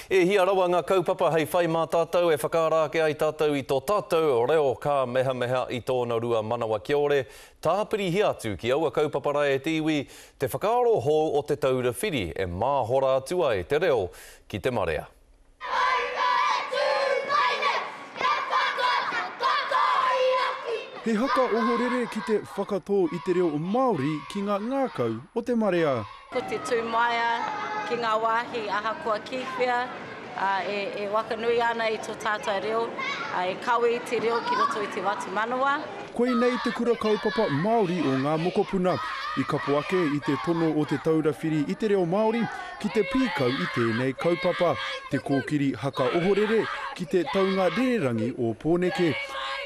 E hia rawa ngā kaupapa hei whai mā tātou e whakaara ake ai tātou i tō tātou reo ka mehameha i tōna manawa kiore, tāpirihia atu ki aua kaupapa rā e te iwi, te whakaaro hou o Te Taura Whiri e māhora atu ai te reo ki te marea. He haka ohorere ki te whakatō i te reo Māori ki ngā ngākau o te marea. Ko te tū maia ki ngā wāhi ahakoa ki whea, ā, e, e wakanui ana i tō tātou reo, ā, e kawe i te reo ki roto i te whatumanawa. Koinei te kura kaupapa Māori o ngā mokopuna. I kapo ake i te tono o Te Taura Whiri i te Reo Māori ki te pīkau i tēnei kaupapa, te kōkiri haka ohorere ki te taunga rererangi o Pōneke.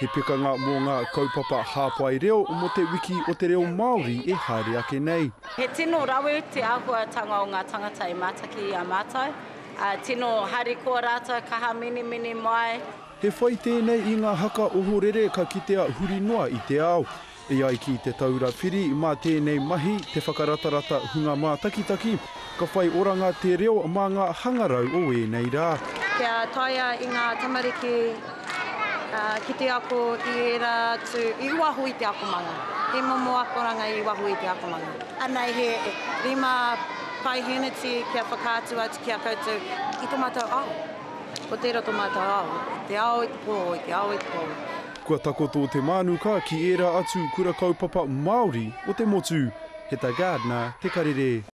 He pekanga mō ngā kaupapa hāpai reo mō te Wiki o te Reo Māori e haere ake nei. He tino rawe te āhuatanga o ngā tangata e mātaki i a mātou, ā, tino harikoa rātou, kaha menemene mai. He whai tēnei i ngā haka ohorere ka kitea huri noa i te ao. E ai ki Te Taura Whiri, mā tēnei mahi, te whakaratarata hunga mātakitaki, ka whai oranga te reo mā ngā hangarau o ēnei rā. Kia taea i ngā tamariki ki te ako i ērā atu, i waho i te akomanga. He momo akoranga i waho i te akomanga. Anei he rima paeheneti kia whakaatu atu ki a koutou i to matou ao. Ko tera to matou ao, i te ao i te po, i te ao i te po. Kua takoto te mānuka ki ērā atu kura kaupapa Māori o te motu. Heta Gardner, Te Karere.